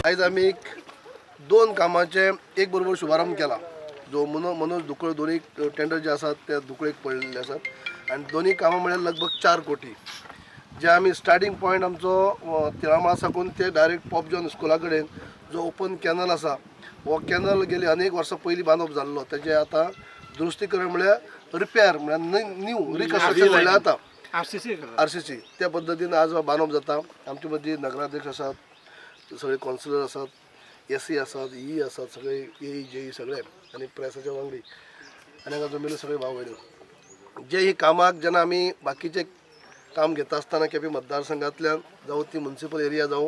आयज आमी एक दोन कामाचे एक बरोबर शुभारंभ केला. जो मनोज दुकळ दोन्ही टेंडर जे आसात ते दुकळेक पडलेले आसात आनी दोन्ही कामां म्हळ्यार लगभग 4 कोटी. जे आमी स्टार्टींग पॉयंट आमचो तिळामाळ साकून ते डायरेक्ट पॉप जॉन स्कुला कडेन जो ओपन कॅनल आसा, हो कॅनल गेली अनेक वर्सां पयलीं बांदप जाल्लो, तेजें आतां दुरुस्तीकरण म्हळ्यार रिपेर म्हळ्यार न्यू रिकन्स्ट्रक्शन म्हळ्यार आतां आरसीसी त्या पद्दतीन आज बांदप जाता. आमचे मदीं नगराध्यक्ष आसात, सगळे कौन्सिलर आसात, एस सी आसात, ई आसात, सगळे ए जे ई सगळे आनी प्रेसाचे वांगडी आनी हांगा जमिल्ले सगळे भाव भयणी. जे ही कामाक जेन्ना आमी बाकीचे काम घेता आसतना केपें मतदारसंघांतल्यान जावं ती मुन्सिपल एरिया जावं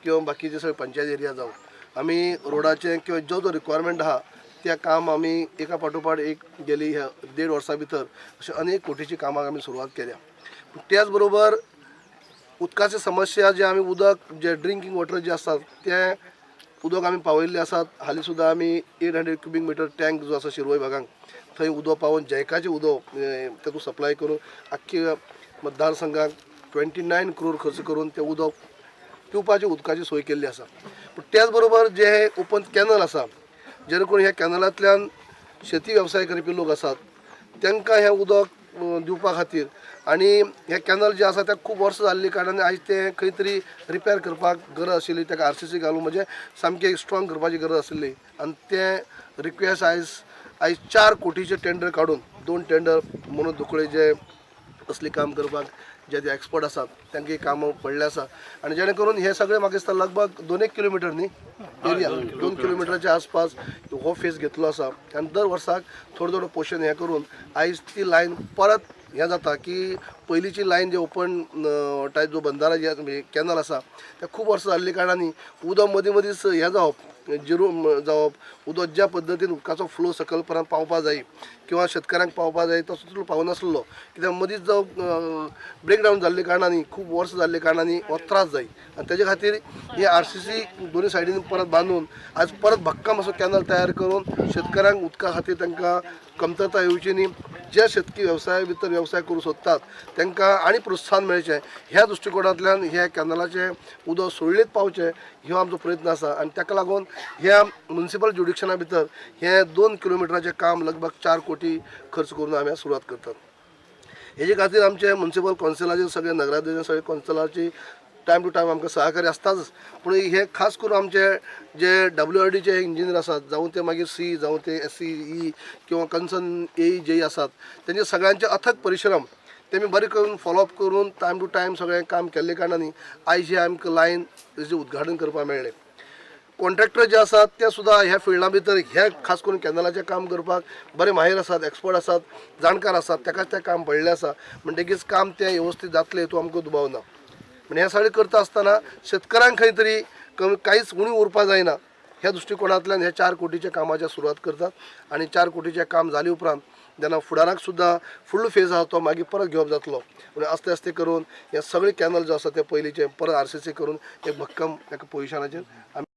किंवा बाकीचे सगळे पंचायत एरिया जावं, आमी रोडाचे किंवा जो जो रिक्वायरमेंट आहा त्या काम आमी एका फाटोफाट एक गेली ह्या 1.5 वर्सां भितर अशे अनेक कोटीची कामाक आमी सुरवात केल्या. त्याच बरोबर उदकाची समस्या जे आमी उदक जे ड्रिंकींग वॉटर जे आसात तें उदक आमी पावयल्ले आसात. हालीं सुद्दां आमी 800 क्युबीक मिटर टँक जो आसा शिरवय भागांक थंय उदक पावोवन जैकाचें उदक तातूंत सप्लाय करून आख्खे मतदारसंघाक 29 करोड खर्च करून तें उदक पिवपाची उदकाची सोय केल्ली आसा. पूण त्याच बरोबर जे हे ओपन कॅनल आसा, जेणे करून ह्या कॅनलांतल्यान शेती वेवसाय करपी लोक आसात तांकां हें उदक दिवपा खातीर आनी हे कॅनल जे आसा ते खूब वर्सां जाल्ले कारणान आयज ते खंय तरी रिपेर करपाक गरज आशिल्ली, ताका आरसीसी घालून म्हणजे सामकें स्ट्रॉंग करपाची गरज आशिल्ली. आनी तें रिक्वेस्ट आयज आयज 4 कोटीचे टेंडर काडून 2 टेंडर म्हणून दुकळे जे असली काम करपाक जे ते एक्सपर्ट आसात तांकां कामां पडलें आसा. आनी जेणे करून हे सगळे म्हाका दिसता लगभग 2 किलोमिटर न्ही एरिया 2 किलोमिटराच्या आसपास हो फेस घेतलो आसा. आनी दर वर्साक थोडो थोडो पोर्शन हें करून आयज ती लायन परत हें जाता की पयलींची लायन जे ओपन टायप जो बंदारा जे कॅनल आसा ते खूब वर्सां जाल्ले कारणान उदक मदीं मदींच हें जावप जिरू जावप, उदक ज्या पद्दतीन उदकाचो फ्लो सकयल पर्यंत पावपा जाय किंवा शेतकऱ्यांक पावपा जाय तसो तितलो पावनासलो, कित्याक मदींच जावं ब्रेकडावन जाल्ले कारणांनी खूब वर्सां जाल्ले कारणांनी हो त्रास जाय. आनी तेजे खातीर हे आरसीसी दोनूय सायडीन परत बांदून आज परत भक्कम असो कॅनल तयार करून शेतकऱ्यांक उदका खातीर तांकां कमतरता येवची न्ही, जे शेतकी वेवसाय भितर वेवसाय करूंक सोदतात तांकां आनी प्रोत्साहन मेळचें ह्या दृश्टिकोणांतल्यान ह्या कॅनलाचें उदक सुरळीत पावचें हो आमचो प्रयत्न आसा. आनी ताका लागून ह्या मुन्सिपल ज्युडिक्शना भितर हें 2 किलोमिटराचें काम लगभग 4 कोटी खर्च करून आमी सुरवात करतात. हेजे खातीर आमचे मुन्सिपल कौन्सिलाचे सगळे नगराध्यक्ष सगळे कौन्सिलाची टायम टू टायम आमकां सहकार्य आसताच. पूण हे खास करून आमचे जे WRDचे इंजिनियर आसात, जावं ते मागीर सी जावं ते एस सी ई किंवा कन्सर्न ए जे आसात, तेंचे सगळ्यांचे अथक परिश्रम तेमी बरें करून फॉलोअप करून टायम टू टायम सगळें काम केल्ले कारणान आयज हे आमकां लायन तेजें उद्घाटन करपाक मेळ्ळें. कॉन्ट्रॅक्टर जे आसात ते सुद्दां ह्या फिल्डा भितर हे खास करून कॅनलाचें काम करपाक बरे माहीर आसात, एक्सपर्ट आसात, जाणकार आसात, ताकाच तें काम पडलें आसा. म्हणटकीच काम तें वेवस्थीत जातलें हितून आमकां दुबाव ना. पूण हें सगळें करता आसतना शेतकऱ्यांक खंय तरी कमी कांयच उणी उरपा जायना ह्या दृश्टिकोणांतल्यान हे 4 कोटीच्या कामाची सुरवात करतात. आनी 4 कोटीचें काम जाले उपरांत जेन्ना फुडाराक सुद्दां फुडलो फेज आसा तो मागीर परत घेवप जातलो. पूण आस्ते आस्ते करून हे सगळे कॅनल जो आसा ते पयलींचे परत आरसीसी करून एक भक्कम एका पोजिशनाचेर आमी